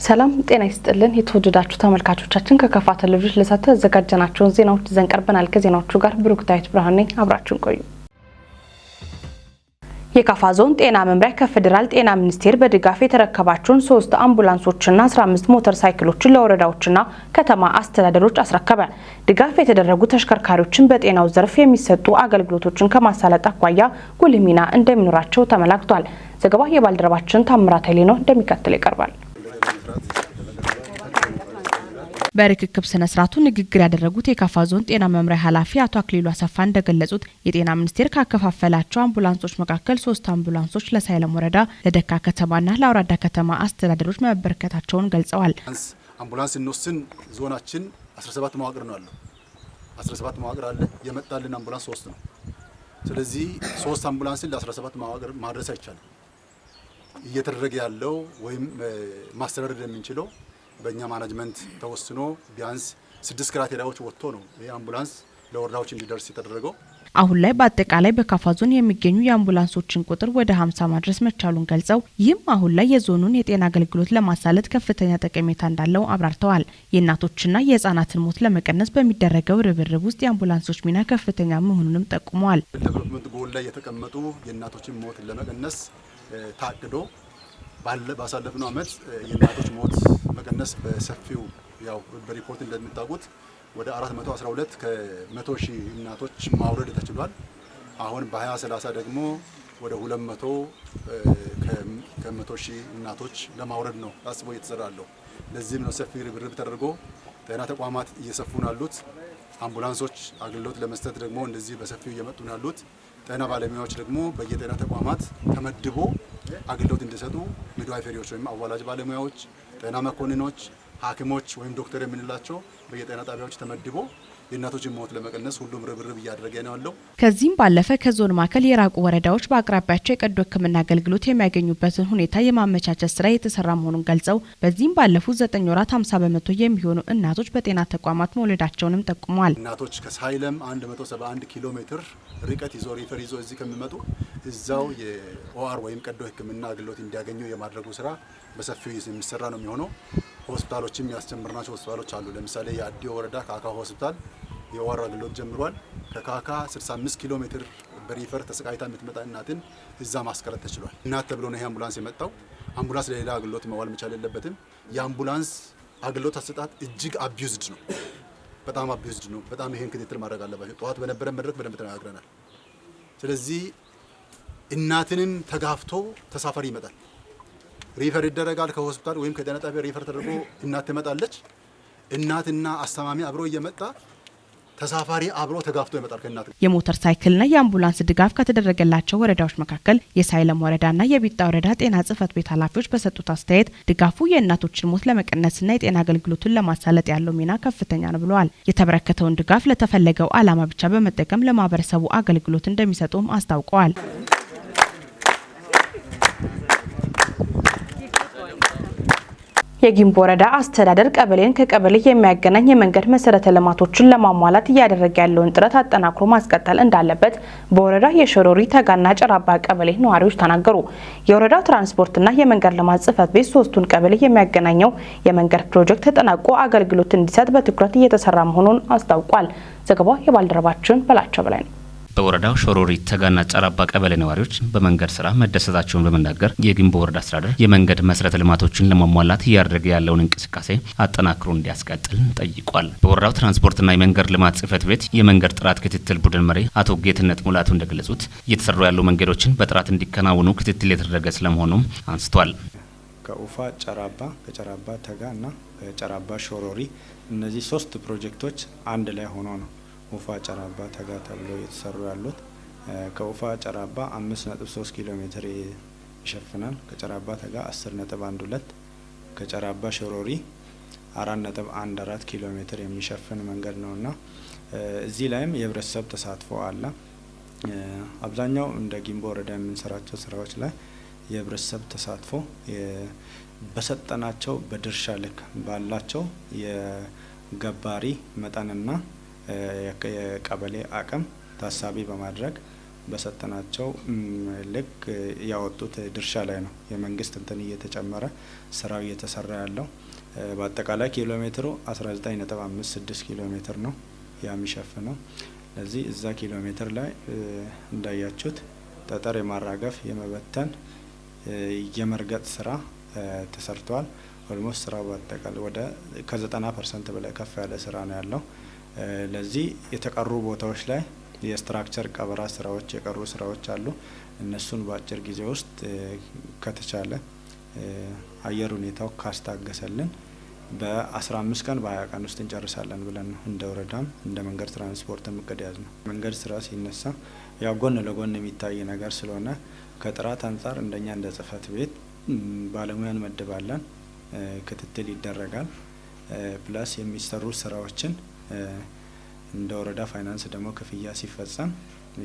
ሰላም ጤና ይስጥልን የተወደዳችሁ ተመልካቾቻችን፣ ከከፋ ቴሌቪዥን ለሰዓቱ ያዘጋጀናቸውን ዜናዎች ይዘን ቀርበናል። ከዜናዎቹ ጋር ብሩክታዊት ብርሃን ነኝ። አብራችሁን ቆዩ። የካፋ ዞን ጤና መምሪያ ከፌዴራል ጤና ሚኒስቴር በድጋፍ የተረከባቸውን 3 አምቡላንሶችና 15 ሞተር ሳይክሎችን ለወረዳዎችና ከተማ አስተዳደሮች አስረከበ። ድጋፍ የተደረጉ ተሽከርካሪዎችን በጤናው ዘርፍ የሚሰጡ አገልግሎቶችን ከማሳለጥ አኳያ ጉልህ ሚና እንደሚኖራቸው ተመላክቷል። ዘገባ የባልደረባችን ታምራት ኃይሌ ነው፣ እንደሚከተለው ይቀርባል። በርክክብ ስነ ስርዓቱ ንግግር ያደረጉት የካፋ ዞን ጤና መምሪያ ኃላፊ አቶ አክሊሉ አሰፋ እንደገለጹት የጤና ሚኒስቴር ካከፋፈላቸው አምቡላንሶች መካከል 3 አምቡላንሶች ለሳይለም ወረዳ፣ ለደካ ከተማና ለአውራዳ ከተማ አስተዳደሮች መበርከታቸውን ገልጸዋል። አምቡላንስ እንወስን ዞናችን 17 መዋቅር ነው ያለው። 17 መዋቅር አለ። የመጣልን አምቡላንስ 3 ነው። ስለዚህ 3 አምቡላንስን ለ17 መዋቅር ማድረስ አይቻልም። እየተደረገ ያለው ወይም ማስተዳደር የምንችለው በእኛ management ተወስኖ ቢያንስ 6 criteria ዎች ወጥቶ ነው ይህ አምቡላንስ ለወረዳዎች እንዲደርስ የተደረገው። አሁን ላይ በአጠቃላይ በካፋ ዞን የሚገኙ የአምቡላንሶችን ቁጥር ወደ 50 ማድረስ መቻሉን ገልጸው ይህም አሁን ላይ የዞኑን የጤና አገልግሎት ለማሳለጥ ከፍተኛ ጠቀሜታ እንዳለው አብራርተዋል። የእናቶችና የሕጻናትን ሞት ለመቀነስ በሚደረገው ርብርብ ውስጥ የአምቡላንሶች ሚና ከፍተኛ መሆኑንም ጠቁመዋል። Development goal ላይ የተቀመጡ የእናቶችን ሞት ለመቀነስ ታቅዶ ባሳለፍነው አመት የእናቶች ሞት መቀነስ በሰፊው ያው በሪፖርት እንደምታውቁት ወደ 412 ከ100 ሺህ እናቶች ማውረድ ተችሏል። አሁን በ2030 ደግሞ ወደ 200 ከ100 ሺህ እናቶች ለማውረድ ነው ታስቦ እየተሰራ ያለው። ለዚህም ነው ሰፊ ርብርብ ተደርጎ ጤና ተቋማት እየሰፉ ነው ያሉት። አምቡላንሶች አገልግሎት ለመስጠት ደግሞ እንደዚህ በሰፊው እየመጡ ነው ያሉት። ጤና ባለሙያዎች ደግሞ በየጤና ተቋማት ተመድቦ አገልግሎት እንዲሰጡ midwifery ዎች ወይም አዋላጅ ባለሙያዎች፣ ጤና መኮንኖች፣ ሐኪሞች ወይም ዶክተር የምንላቸው በየጤና ጣቢያዎች ተመድቦ የእናቶችን ሞት ለመቀነስ ሁሉም ርብርብ እያደረገ ነው ያለው። ከዚህም ባለፈ ከዞን ማዕከል የራቁ ወረዳዎች በአቅራቢያቸው የቀዶ ሕክምና አገልግሎት የሚያገኙበትን ሁኔታ የማመቻቸት ስራ የተሰራ መሆኑን ገልጸው በዚህም ባለፉት 9 ወራት 50% የሚሆኑ እናቶች በጤና ተቋማት መውለዳቸውንም ጠቁመዋል። እናቶች ከሳይለም 171 ኪሎ ሜትር ርቀት ይዞ refer ይዞ እዚህ ከሚመጡ እዛው የ OR ወይም ቀዶ ሕክምና አገልግሎት እንዲያገኙ የማድረጉ ስራ በሰፊው የሚሰራ ነው የሚሆነው። ሆስፒታሎችም ያስጀመርናቸው ሆስፒታሎች አሉ። ለምሳሌ የአዲዮ ወረዳ ካካ ሆስፒታል የ OR አገልግሎት ጀምሯል። ከካካ 65 ኪሎ ሜትር በ refer ተሰቃይታ የምትመጣ እናትን እዛ ማስቀረት ተችሏል። እናት ተብሎ ነው ይሄ አምቡላንስ የመጣው። አምቡላንስ ለሌላ አገልግሎት መዋል መቻል የለበትም። የአምቡላንስ አገልግሎት አሰጣጥ እጅግ abused ነው፣ በጣም abused ነው። በጣም ይሄን ክትትል ማድረግ አለባቸው። ጠዋት በነበረ መድረክ በደንብ ተነጋግረናል። ስለዚህ እናትንም ተጋፍቶ ተሳፋሪ ይመጣል። Refer ይደረጋል ከሆስፒታል ወይም ከጤና ጣቢያ refer ተደርጎ እናት ትመጣለች። እናትና አስተማሚ አብሮ እየመጣ ተሳፋሪ አብሮ ተጋፍቶ ይመጣል ከእናት። የሞተር ሳይክልና የአምቡላንስ ድጋፍ ከተደረገላቸው ወረዳዎች መካከል የሳይለም ወረዳና የቢጣ ወረዳ ጤና ጽሕፈት ቤት ኃላፊዎች በሰጡት አስተያየት ድጋፉ የእናቶችን ሞት ለመቀነስና የጤና አገልግሎቱን ለማሳለጥ ያለው ሚና ከፍተኛ ነው ብለዋል። የተበረከተውን ድጋፍ ለተፈለገው ዓላማ ብቻ በመጠቀም ለማህበረሰቡ አገልግሎት እንደሚሰጡም አስታውቀዋል። የጊምቦ ወረዳ አስተዳደር ቀበሌን ከቀበሌ የሚያገናኝ የመንገድ መሰረተ ልማቶችን ለማሟላት እያደረገ ያለውን ጥረት አጠናክሮ ማስቀጠል እንዳለበት በወረዳ የሸሮሪ ተጋና ጨራባ ቀበሌ ነዋሪዎች ተናገሩ። የወረዳው ትራንስፖርትና የመንገድ ልማት ጽሕፈት ቤት 3ቱን ቀበሌ የሚያገናኘው የመንገድ ፕሮጀክት ተጠናቆ አገልግሎት እንዲሰጥ በትኩረት እየተሰራ መሆኑን አስታውቋል። ዘገባው የባልደረባችን በላቸው በላይ ነው። በወረዳው ሾሮሪ ተጋና ጨራባ ቀበሌ ነዋሪዎች በመንገድ ስራ መደሰታቸውን በመናገር የጊምቦ ወረዳ አስተዳደር የመንገድ መሰረተ ልማቶችን ለማሟላት እያደረገ ያለውን እንቅስቃሴ አጠናክሮ እንዲያስቀጥል ጠይቋል። በወረዳው ትራንስፖርትና የመንገድ ልማት ጽሕፈት ቤት የመንገድ ጥራት ክትትል ቡድን መሪ አቶ ጌትነት ሙላቱ እንደገለጹት እየተሰሩ ያሉ መንገዶችን በጥራት እንዲከናወኑ ክትትል የተደረገ ስለመሆኑም አንስቷል። ከኡፋ ጨራባ፣ ከጨራባ ተጋ እና ከጨራባ ሾሮሪ እነዚህ 3 ፕሮጀክቶች አንድ ላይ ሆኖ ነው ኡፋ ጨራባ ተጋ ተብሎ እየተሰሩ ያሉት። ከኡፋ ጨራባ 5.3 ኪሎ ሜትር ይሸፍናል። ከጨራባ ተጋ 10.12፣ ከጨራባ ሾሮሪ 4.14 ኪሎ ሜትር የሚሸፍን መንገድ ነውና እዚህ ላይም የህብረተሰብ ተሳትፎ አለ። አብዛኛው እንደ ጊምቦ ወረዳ የምንሰራቸው ስራዎች ላይ የህብረተሰብ ተሳትፎ በሰጠናቸው በድርሻ ልክ ባላቸው የገባሪ መጠንና የቀበሌ አቅም ታሳቢ በማድረግ በሰጠናቸው ልክ ያወጡት ድርሻ ላይ ነው የመንግስት እንትን እየተጨመረ ስራው እየተሰራ ያለው። በአጠቃላይ ኪሎ ሜትሩ 19.56 ኪሎ ሜትር ነው የሚሸፍነው። ለዚህ እዛ ኪሎ ሜትር ላይ እንዳያችሁት ጠጠር የማራገፍ፣ የመበተን፣ የመርገጥ ስራ ተሰርቷል። Almost ስራው በአጠቃላይ ወደ ከ90% በላይ ከፍ ያለ ስራ ነው ያለው። ለዚህ የተቀሩ ቦታዎች ላይ የ structure ቀበራ ስራዎች የቀሩ ስራዎች አሉ። እነሱን በአጭር ጊዜ ውስጥ ከተቻለ አየር ሁኔታው ካስታገሰልን በ15 ቀን በ20 ቀን ውስጥ እንጨርሳለን ብለን ነው እንደ ወረዳም እንደ መንገድ ትራንስፖርትም እቅድ ያዝነው። መንገድ ስራ ሲነሳ ያው ጎን ለጎን የሚታይ ነገር ስለሆነ ከጥራት አንጻር እንደኛ እንደ ጽህፈት ቤት ባለሙያ እንመድባለን፣ ክትትል ይደረጋል። Plus የሚሰሩ ስራዎችን እንደ ወረዳ ፋይናንስ ደግሞ ክፍያ ሲፈጸም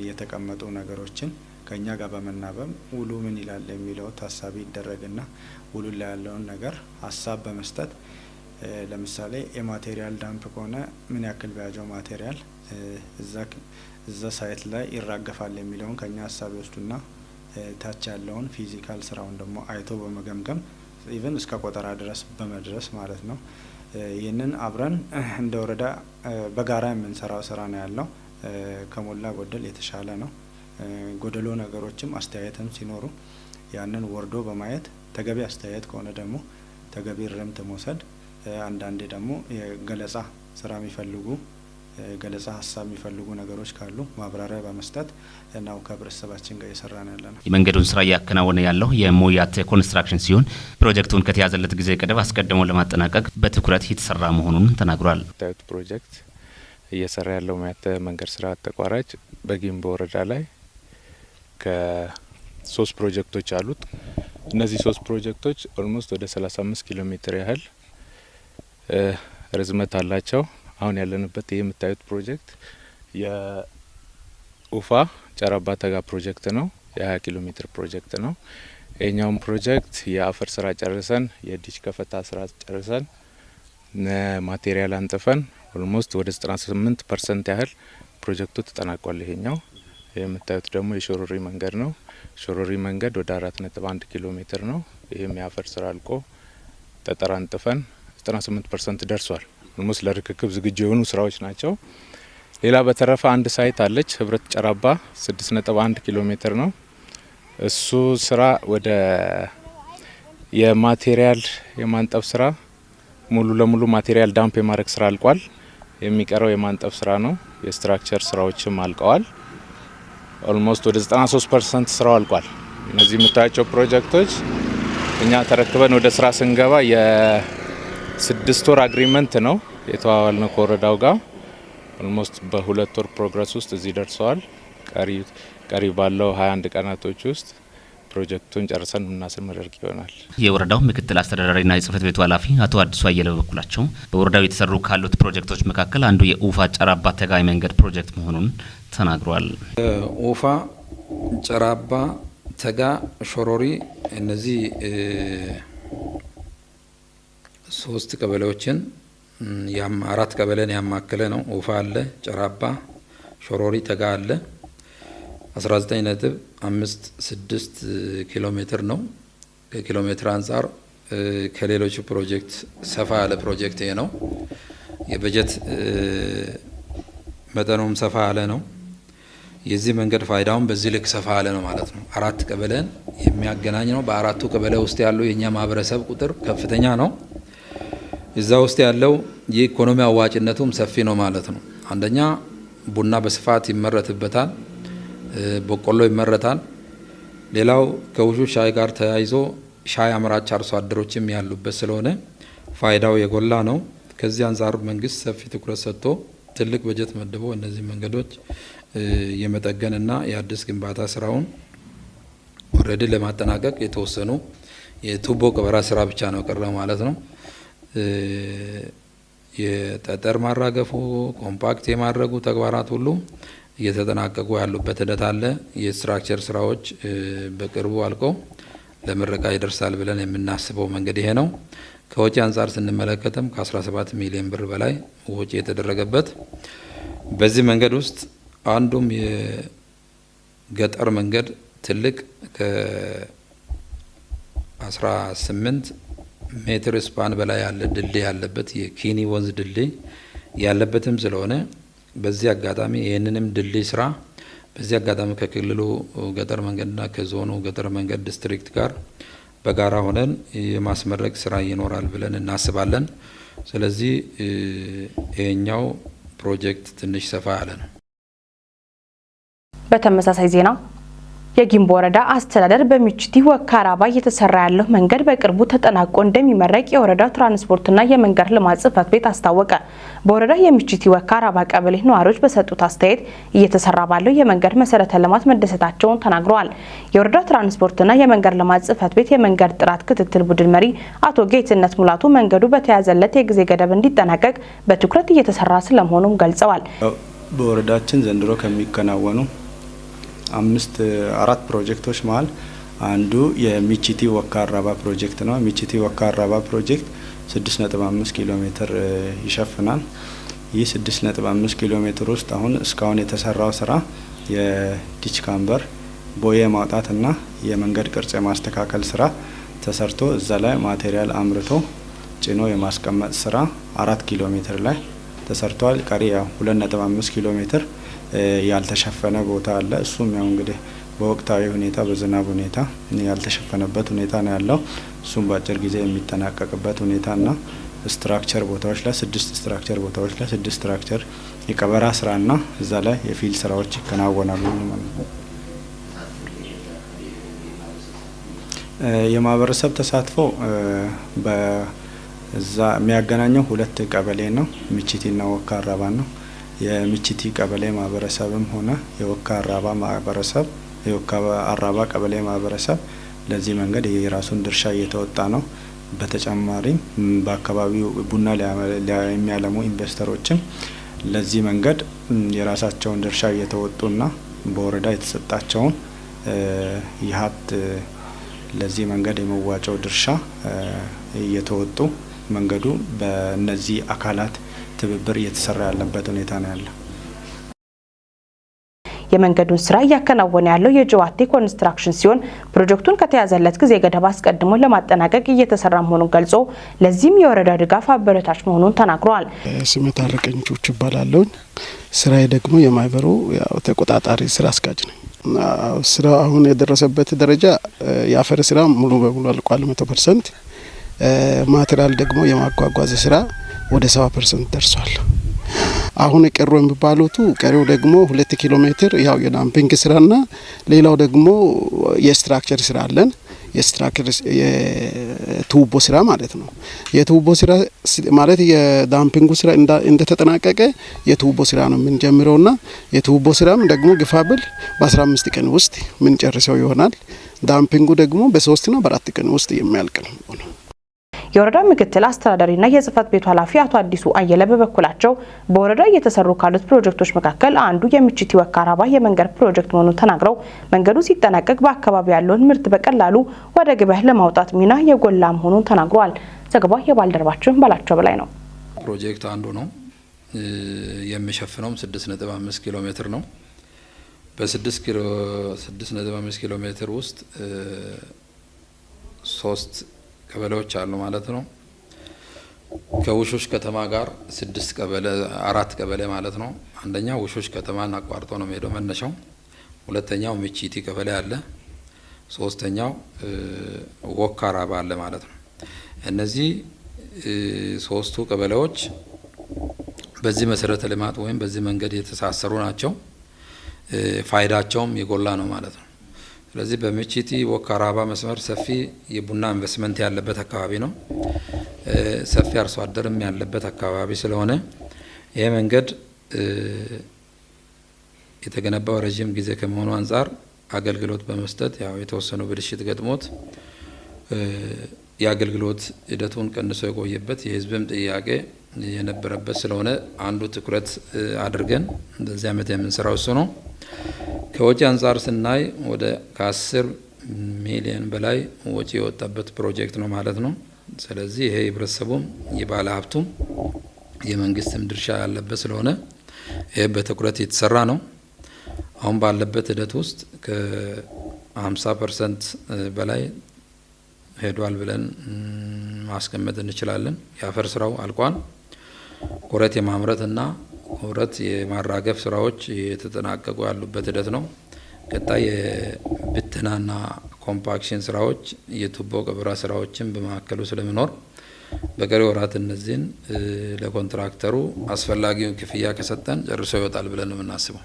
የተቀመጡ ነገሮችን ከኛ ጋር በመናበብ ውሉ ምን ይላል የሚለው ታሳቢ ይደረግና ውሉ ላይ ያለውን ነገር ሀሳብ በመስጠት፣ ለምሳሌ የ material dump ከሆነ ምን ያክል ቢያጆ material እዛ site ላይ ይራገፋል የሚለውን ከኛ ሀሳብ ይወስዱና ታች ያለውን physical ስራውን ደግሞ አይቶ በመገምገም even እስከ ቆጠራ ድረስ በመድረስ ማለት ነው። ይህንን አብረን እንደ ወረዳ በጋራ የምንሰራው ስራ ነው ያለው። ከሞላ ጎደል የተሻለ ነው። ጎደሎ ነገሮችም አስተያየትም ሲኖሩ ያንን ወርዶ በማየት ተገቢ አስተያየት ከሆነ ደግሞ ተገቢ እርምት መውሰድ፣ አንዳንዴ ደግሞ የገለጻ ስራ የሚፈልጉ፣ ገለጻ ሀሳብ የሚፈልጉ ነገሮች ካሉ ማብራሪያ በመስጠት ነው ከህብረተሰባችን ጋር እየሰራን ያለ ነው። የመንገዱን ስራ እያከናወነ ያለው የሞያት ኮንስትራክሽን ሲሆን ፕሮጀክቱን ከተያዘለት ጊዜ ገደብ አስቀድሞ ለማጠናቀቅ በትኩረት የተሰራ መሆኑን ተናግሯል። ታዩት ፕሮጀክት እየሰራ ያለው ሞያት መንገድ ስራ ተቋራጭ በጊምቦ ወረዳ ላይ ከሶስት ፕሮጀክቶች አሉት። እነዚህ ሶስት ፕሮጀክቶች almost ወደ 35 ኪሎ ሜትር ያህል ርዝመት አላቸው። አሁን ያለንበት ይህ የምታዩት ፕሮጀክት የኡፋ ጨረባ ተጋ ፕሮጀክት ነው። የ20 ኪሎ ሜትር ፕሮጀክት ነው። ይህኛውን ፕሮጀክት የአፈር ስራ ጨርሰን፣ የ ditch ከፈታ ስራ ጨርሰን፣ material አንጥፈን almost ወደ 98% ያህል ፕሮጀክቱ ተጠናቋል። ይሄኛው የምታዩት ደግሞ የሾሮሪ መንገድ ነው። ሾሮሪ መንገድ ወደ 4.1 ኪሎ ሜትር ነው። ይህም የአፈር ስራ አልቆ ጠጠር አንጥፈን 98% ደርሷል። Almost ለርክክብ ዝግጁ የሆኑ ስራዎች ናቸው። ሌላ በተረፈ አንድ site አለች፣ ህብረት ጨራባ 6.1 ኪሎ ሜትር ነው። እሱ ስራ ወደ የ material የማንጠፍ ስራ ሙሉ ለሙሉ material dump የማድረግ ስራ አልቋል። የሚቀረው የማንጠፍ ስራ ነው። የ structure ስራዎችም አልቀዋል። Almost ወደ 93% ስራው አልቋል። እነዚህ የምታያቸው ፕሮጀክቶች እኛ ተረክበን ወደ ስራ ስንገባ የ6 ወር agreement ነው የተዋዋልነው ከወረዳው ጋር። Almost በ2 ወር progress ውስጥ እዚህ ደርሰዋል። ቀሪ ባለው 21 ቀናቶች ውስጥ ፕሮጀክቱን ጨርሰን የምናስመርቅ ይሆናል። የወረዳው ምክትል አስተዳዳሪና የጽህፈት ቤቱ ኃላፊ አቶ አዲሱ አየለ በበኩላቸው በወረዳው የተሰሩ ካሉት ፕሮጀክቶች መካከል አንዱ የኡፋ ጨራባ ተጋ መንገድ ፕሮጀክት መሆኑን ተናግሯል። ኡፋ፣ ጨራባ፣ ተጋ፣ ሾሮሪ እነዚህ ሶስት ቀበሌዎችን፣ አራት ቀበሌን ያማከለ ነው። ኡፋ አለ፣ ጨራባ፣ ሾሮሪ፣ ተጋ አለ። 19.56 ኪሎ ሜትር ነው። ከኪሎ ሜትር አንጻር ከሌሎቹ ፕሮጀክት ሰፋ ያለ ፕሮጀክት ይሄ ነው። የበጀት መጠኑም ሰፋ ያለ ነው። የዚህ መንገድ ፋይዳውን በዚህ ልክ ሰፋ ያለ ነው ማለት ነው። አራት ቀበሌን የሚያገናኝ ነው። በአራቱ ቀበሌ ውስጥ ያለው የእኛ ማህበረሰብ ቁጥር ከፍተኛ ነው። እዛ ውስጥ ያለው የኢኮኖሚ አዋጭነቱም ሰፊ ነው ማለት ነው። አንደኛ ቡና በስፋት ይመረትበታል፣ በቆሎ ይመረታል። ሌላው ከውሹ ሻይ ጋር ተያይዞ ሻይ አምራች አርሶ አደሮችም ያሉበት ስለሆነ ፋይዳው የጎላ ነው። ከዚህ አንጻር መንግስት ሰፊ ትኩረት ሰጥቶ ትልቅ በጀት መድቦ እነዚህ መንገዶች የመጠገንና የአዲስ ግንባታ ስራውን already ለማጠናቀቅ የተወሰኑ የቱቦ ቀበራ ስራ ብቻ ነው ቀረው ማለት ነው። የጠጠር ማራገፉ፣ compact የማድረጉ ተግባራት ሁሉ እየተጠናቀቁ ያሉበት ሂደት አለ። የ structure ስራዎች በቅርቡ አልቀው ለምረቃ ይደርሳል ብለን የምናስበው መንገድ ይሄ ነው። ከወጪ አንጻር ስንመለከትም ከ17 ሚሊዮን ብር በላይ ወጪ የተደረገበት፣ በዚህ መንገድ ውስጥ አንዱም ገጠር መንገድ ትልቅ ከ18 ሜትር span በላይ ያለ ድልድይ ያለበት፣ የኪኒ ወንዝ ድልድይ ያለበትም ስለሆነ፣ በዚህ አጋጣሚ ይህንንም ድልድይ ስራ በዚህ አጋጣሚ ከክልሉ ገጠር መንገድና ከዞኑ ገጠር መንገድ ዲስትሪክት ጋር በጋራ ሆነን የማስመረቅ ስራ ይኖራል ብለን እናስባለን። ስለዚህ ይሄኛው ፕሮጀክት ትንሽ ሰፋ ያለ ነው። በተመሳሳይ ዜና፣ የጊምቦ ወረዳ አስተዳደር በሚችቲ ወካራባ እየተሰራ ያለው መንገድ በቅርቡ ተጠናቆ እንደሚመረቅ የወረዳው ትራንስፖርትና የመንገድ ልማት ጽሕፈት ቤት አስታወቀ። በወረዳ የሚችቲ ወካራባ ቀበሌ ነዋሪዎች በሰጡት አስተያየት እየተሰራ ባለው የመንገድ መሰረተ ልማት መደሰታቸውን ተናግረዋል። የወረዳው ትራንስፖርትና የመንገድ ልማት ጽሕፈት ቤት የመንገድ ጥራት ክትትል ቡድን መሪ አቶ ጌትነት ሙላቱ መንገዱ በተያዘለት የጊዜ ገደብ እንዲጠናቀቅ በትኩረት እየተሰራ ስለመሆኑም ገልጸዋል። በወረዳችን ዘንድሮ ከሚከናወኑ አምስት አራት ፕሮጀክቶች መሀል አንዱ የሚቺቲ ወካ አራባ ፕሮጀክት ነው። ሚቺቲ ወካ አራባ ፕሮጀክት 6.5 ኪሎ ሜትር ይሸፍናል። ይህ 6.5 ኪሎ ሜትር ውስጥ አሁን እስካሁን የተሰራው ስራ የ ditch camber ቦዬ ማውጣትና የመንገድ ቅርጽ የማስተካከል ስራ ተሰርቶ፣ እዛ ላይ material አምርቶ ጭኖ የማስቀመጥ ስራ 4 ኪሎ ሜትር ላይ ተሰርቷል። ቀሪ ያው 2.5 ኪሎ ሜትር ያልተሸፈነ ቦታ አለ። እሱም ያው እንግዲህ በወቅታዊ ሁኔታ፣ በዝናብ ሁኔታ ያልተሸፈነበት ሁኔታ ነው ያለው። እሱም በአጭር ጊዜ የሚጠናቀቅበት ሁኔታና structure ቦታዎች ላይ፣ ስድስት structure ቦታዎች ላይ ስድስት structure የቀበራ ስራና እዛ ላይ የ fill ስራዎች ይከናወናሉ ማለት ነው። የማህበረሰብ ተሳትፎ በዛ የሚያገናኘው ሁለት ቀበሌ ነው፣ ሚቺቲና ወካ አራባ ነው። የሚቺቲ ቀበሌ ማህበረሰብም ሆነ የወካ አራባ ማህበረሰብ፣ የወካ አራባ ቀበሌ ማህበረሰብ ለዚህ መንገድ የራሱን ድርሻ እየተወጣ ነው። በተጨማሪም በአካባቢው ቡና የሚያለሙ ኢንቨስተሮችም ለዚህ መንገድ የራሳቸውን ድርሻ እየተወጡና በወረዳ የተሰጣቸውን የሀብት ለዚህ መንገድ የመዋጮው ድርሻ እየተወጡ፣ መንገዱ በእነዚህ አካላት ትብብር እየተሰራ ያለበት ሁኔታ ነው ያለው። የመንገዱን ስራ እያከናወነ ያለው የጀዋቴ ኮንስትራክሽን ሲሆን፣ ፕሮጀክቱን ከተያዘለት ጊዜ ገደብ አስቀድሞ ለማጠናቀቅ እየተሰራ መሆኑን ገልጾ፣ ለዚህም የወረዳ ድጋፍ አበረታች መሆኑን ተናግረዋል። ስሜ ታረቀኝ ቹቹ እባላለሁ። ስራዬ ደግሞ የማህበሩ ያው ተቆጣጣሪ ስራ አስኪያጅ ነኝ። ስራ አሁን የደረሰበት ደረጃ የአፈር ስራ ሙሉ በሙሉ አልቋል፣ 100%። Material ደግሞ የማጓጓዝ ስራ ወደ 70% ደርሷል። አሁን የቀሩ የሚባሉቱ ቀሪው ደግሞ 2 ኪሎ ሜትር ያው የ dumping ስራና ሌላው ደግሞ የ structure ስራ አለን። የ structure የቱቦ ስራ ማለት ነው። የቱቦ ስራ ማለት የ dumping ኡ ስራ እንደተጠናቀቀ የቱቦ ስራ ነው የምንጀምረውና የቱቦ ስራም ደግሞ ግፋ ቢል በ15 ቀን ውስጥ የምንጨርሰው ይሆናል። Dumping ኡ ደግሞ በ3ና በ4 ቀን ውስጥ የሚያልቅ ነው። የወረዳ ምክትል አስተዳዳሪና የጽህፈት ቤቱ ኃላፊ አቶ አዲሱ አየለ በበኩላቸው፣ በወረዳ እየተሰሩ ካሉት ፕሮጀክቶች መካከል አንዱ የሚችቲ ወካራባ የመንገድ ፕሮጀክት መሆኑን ተናግረው፣ መንገዱ ሲጠናቀቅ በአካባቢው ያለውን ምርት በቀላሉ ወደ ገበያ ለማውጣት ሚና የጎላ መሆኑን ተናግረዋል። ዘገባው የባልደረባችን በላቸው በላይ ነው። ፕሮጀክት አንዱ ነው። የሚሸፍነውም 6.5 ኪሎ ሜትር ነው። በ6.5 ኪሎ ሜትር ውስጥ ሶስት ቀበሌዎች አሉ ማለት ነው። ከውሾሽ ከተማ ጋር ስድስት ቀበሌ፣ አራት ቀበሌ ማለት ነው። አንደኛው ውሾሽ ከተማን አቋርጦ ነው የሚሄደው መነሻው። ሁለተኛው ምቺቲ ቀበሌ አለ። ሶስተኛው ወካራባ አለ ማለት ነው። እነዚህ ሶስቱ ቀበሌዎች በዚህ መሰረተ ልማት ወይም በዚህ መንገድ የተሳሰሩ ናቸው። ፋይዳቸውም የጎላ ነው ማለት ነው። ስለዚህ በምቺቲ ወካራባ መስመር ሰፊ የቡና ኢንቨስትመንት ያለበት አካባቢ ነው። ሰፊ አርሶ አደርም ያለበት አካባቢ ስለሆነ፣ ይህ መንገድ የተገነባው ረዥም ጊዜ ከመሆኑ አንጻር አገልግሎት በመስጠት ያው የተወሰኑ ብልሽት ገጥሞት የአገልግሎት ሂደቱን ቀንሶ የቆየበት፣ የሕዝብም ጥያቄ የነበረበት ስለሆነ፣ አንዱ ትኩረት አድርገን በዚህ ዓመት የምንሰራው እሱ ነው። ከወጪ አንጻር ስናይ ወደ ከ10 ሚሊዮን በላይ ወጪ የወጣበት ፕሮጀክት ነው ማለት ነው። ስለዚህ ይሄ የህብረተሰቡም፣ የባለ ሀብቱም፣ የመንግስትም ድርሻ ያለበት ስለሆነ ይህ በትኩረት የተሰራ ነው። አሁን ባለበት ሂደት ውስጥ ከ50% በላይ ሄዷል ብለን ማስቀመጥ እንችላለን። የአፈር ስራው አልቋል። ኮረት የማምረትና ኮረት የማራገፍ ስራዎች የተጠናቀቁ ያሉበት ሂደት ነው። ቀጣይ የብተናና compaction ስራዎች፣ የቱቦ ቀበራ ስራዎችን በማዕከሉ ስለሚኖር በቀሪ ወራት እነዚህን ለኮንትራክተሩ አስፈላጊውን ክፍያ ከሰጠን ጨርሶ ይወጣል ብለን ነው የምናስበው።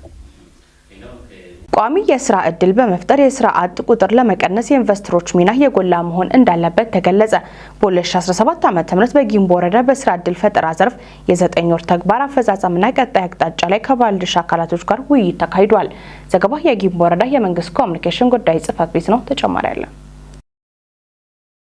ቋሚ የስራ እድል በመፍጠር የስራ አጥ ቁጥር ለመቀነስ የኢንቨስተሮች ሚና የጎላ መሆን እንዳለበት ተገለጸ። በ2017 ዓ.ም በጊምቦ ወረዳ በስራ እድል ፈጠራ ዘርፍ የ9 ወር ተግባር አፈጻጸምና ቀጣይ አቅጣጫ ላይ ከባለድርሻ አካላቶች ጋር ውይይት ተካሂዷል። ዘገባ የጊምቦ ወረዳ የመንግስት ኮሚኒኬሽን ጉዳይ ጽሕፈት ቤት ነው። ተጨማሪ አለ።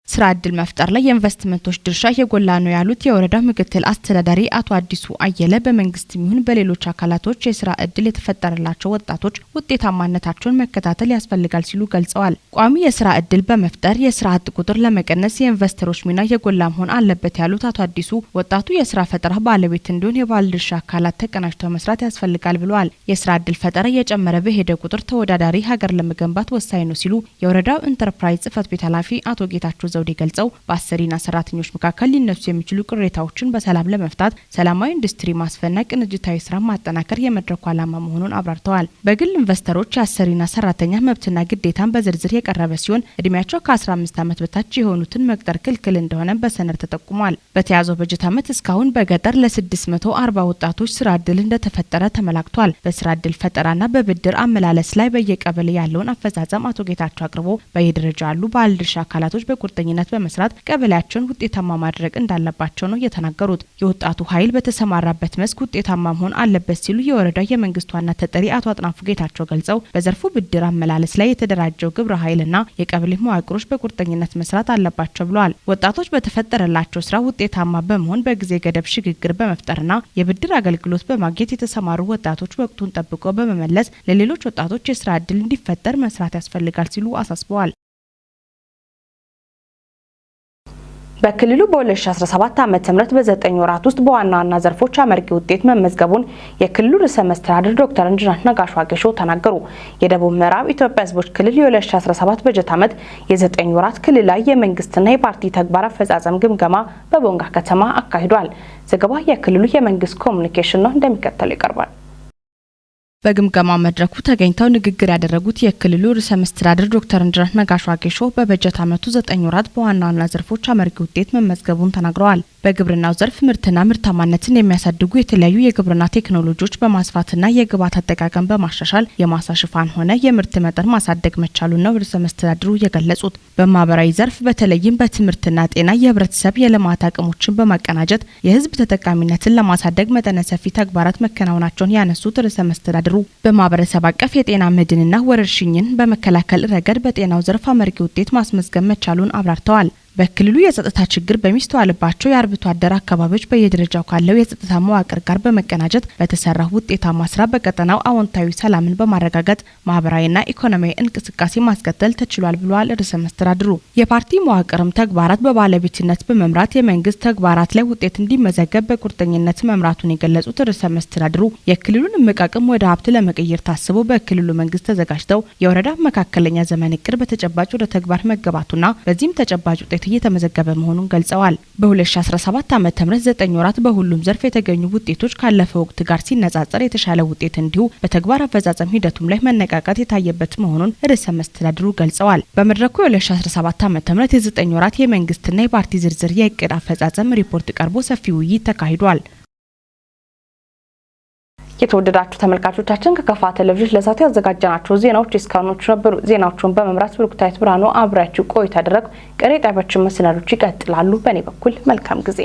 ስራ እድል መፍጠር ላይ የኢንቨስትመንቶች ድርሻ የጎላ ነው ያሉት የወረዳው ምክትል አስተዳዳሪ አቶ አዲሱ አየለ በመንግስትም ይሁን በሌሎች አካላቶች የስራ እድል የተፈጠረላቸው ወጣቶች ውጤታማነታቸውን መከታተል ያስፈልጋል ሲሉ ገልጸዋል። ቋሚ የስራ እድል በመፍጠር የስራ አጥ ቁጥር ለመቀነስ የኢንቨስተሮች ሚና የጎላ መሆን አለበት ያሉት አቶ አዲሱ ወጣቱ የስራ ፈጠራ ባለቤት እንዲሆን የባለድርሻ አካላት ተቀናጅተው መስራት ያስፈልጋል ብለዋል። የስራ እድል ፈጠራ እየጨመረ በሄደ ቁጥር ተወዳዳሪ ሀገር ለመገንባት ወሳኝ ነው ሲሉ የወረዳው ኢንተርፕራይዝ ጽሕፈት ቤት ኃላፊ አቶ ጌታቸው ዘውዴ ገልጸው በአሰሪና ሰራተኞች መካከል ሊነሱ የሚችሉ ቅሬታዎችን በሰላም ለመፍታት ሰላማዊ ኢንዱስትሪ ማስፈንና ቅንጅታዊ ስራ ማጠናከር የመድረኩ ዓላማ መሆኑን አብራርተዋል። በግል ኢንቨስተሮች የአሰሪና ሰራተኛ መብትና ግዴታን በዝርዝር የቀረበ ሲሆን እድሜያቸው ከ15 ዓመት በታች የሆኑትን መቅጠር ክልክል እንደሆነ በሰነድ ተጠቁሟል። በተያዘው በጀት ዓመት እስካሁን በገጠር ለ640 ወጣቶች ስራ እድል እንደተፈጠረ ተመላክቷል። በስራ እድል ፈጠራና በብድር አመላለስ ላይ በየቀበሌ ያለውን አፈጻጸም አቶ ጌታቸው አቅርቦ በየደረጃው ያሉ ባለድርሻ አካላቶች በቁርጠኝነት በመስራት ቀበሌያቸውን ውጤታማ ማድረግ እንዳለባቸው ነው የተናገሩት። የወጣቱ ኃይል በተሰማራበት መስክ ውጤታማ መሆን አለበት ሲሉ የወረዳው የመንግስት ዋና ተጠሪ አቶ አጥናፉ ጌታቸው ገልጸው በዘርፉ ብድር አመላለስ ላይ የተደራጀው ግብረ ኃይልና የቀበሌ መዋቅሮች በቁርጠኝነት መስራት አለባቸው ብለዋል። ወጣቶች በተፈጠረላቸው ስራ ውጤታማ በመሆን በጊዜ ገደብ ሽግግር በመፍጠርና የብድር አገልግሎት በማግኘት የተሰማሩ ወጣቶች ወቅቱን ጠብቆ በመመለስ ለሌሎች ወጣቶች የስራ እድል እንዲፈጠር መስራት ያስፈልጋል ሲሉ አሳስበዋል። በክልሉ በ2017 ዓ.ም በ9 ወራት ውስጥ በዋና ዋና ዘርፎች አመርቂ ውጤት መመዝገቡን የክልሉ ርዕሰ መስተዳድር ዶክተር ኢንጂነር ነጋሽ ዋጌሾ ተናገሩ። የደቡብ ምዕራብ ኢትዮጵያ ሕዝቦች ክልል የ2017 በጀት ዓመት የ9 ወራት ክልላዊ የመንግስትና የፓርቲ ተግባር አፈጻጸም ግምገማ በቦንጋ ከተማ አካሂዷል። ዘገባ የክልሉ የመንግስት ኮሚኒኬሽን ነው፣ እንደሚከተለው ይቀርባል። በግምገማ መድረኩ ተገኝተው ንግግር ያደረጉት የክልሉ ርዕሰ መስተዳድር ዶክተር ኢንጂነር ነጋሽ ዋጌሾ በበጀት ዓመቱ 9 ወራት በዋና ዋና ዘርፎች አመርቂ ውጤት መመዝገቡን ተናግረዋል። በግብርናው ዘርፍ ምርትና ምርታማነትን የሚያሳድጉ የተለያዩ የግብርና ቴክኖሎጂዎች በማስፋትና የግብዓት አጠቃቀም በማሻሻል የማሳ ሽፋን ሆነ የምርት መጠን ማሳደግ መቻሉን ነው ርዕሰ መስተዳድሩ የገለጹት። በማህበራዊ ዘርፍ በተለይም በትምህርትና ጤና የህብረተሰብ የልማት አቅሞችን በማቀናጀት የህዝብ ተጠቃሚነትን ለማሳደግ መጠነ ሰፊ ተግባራት መከናወናቸውን ያነሱት ርዕሰ መስተዳድሩ በማህበረሰብ አቀፍ የጤና መድንና ወረርሽኝን በመከላከል ረገድ በጤናው ዘርፍ አመርቂ ውጤት ማስመዝገብ መቻሉን አብራርተዋል። በክልሉ የጸጥታ ችግር በሚስተዋልባቸው የአርብቶ አደር አካባቢዎች በየደረጃው ካለው የጸጥታ መዋቅር ጋር በመቀናጀት በተሰራው ውጤታማ ስራ በቀጠናው አዎንታዊ ሰላምን በማረጋገጥ ማህበራዊና ኢኮኖሚያዊ እንቅስቃሴ ማስከተል ተችሏል ብለዋል ርዕሰ መስተዳድሩ። የፓርቲ መዋቅርም ተግባራት በባለቤትነት በመምራት የመንግስት ተግባራት ላይ ውጤት እንዲመዘገብ በቁርጠኝነት መምራቱን የገለጹት ርዕሰ መስተዳድሩ የክልሉን እምቅ አቅም ወደ ሀብት ለመቀየር ታስቦ በክልሉ መንግስት ተዘጋጅተው የወረዳ መካከለኛ ዘመን እቅድ በተጨባጭ ወደ ተግባር መገባቱና በዚህም ተጨባጭ ውጤት እየተመዘገበ መሆኑን ገልጸዋል። በ2017 ዓ.ም 9 ወራት በሁሉም ዘርፍ የተገኙ ውጤቶች ካለፈው ወቅት ጋር ሲነጻጸር የተሻለ ውጤት እንዲሁ በተግባር አፈጻጸም ሂደቱም ላይ መነቃቃት የታየበት መሆኑን ርዕሰ መስተዳድሩ ገልጸዋል። በመድረኩ የ2017 ዓ.ም የ9 ወራት የመንግስትና የፓርቲ ዝርዝር የእቅድ አፈጻጸም ሪፖርት ቀርቦ ሰፊ ውይይት ተካሂዷል። የተወደዳችሁ ተመልካቾቻችን ከከፋ ቴሌቪዥን ለሰዓቱ ያዘጋጀናቸው ዜናዎች እስካሁኖቹ ነበሩ። ዜናዎቹን በመምራት ብሩክታይት ብርሃኑ አብሬያችሁ ቆይታ አደረግኩ። ቀሪ ጣቢያችን መሰናዶች ይቀጥላሉ። በእኔ በኩል መልካም ጊዜ።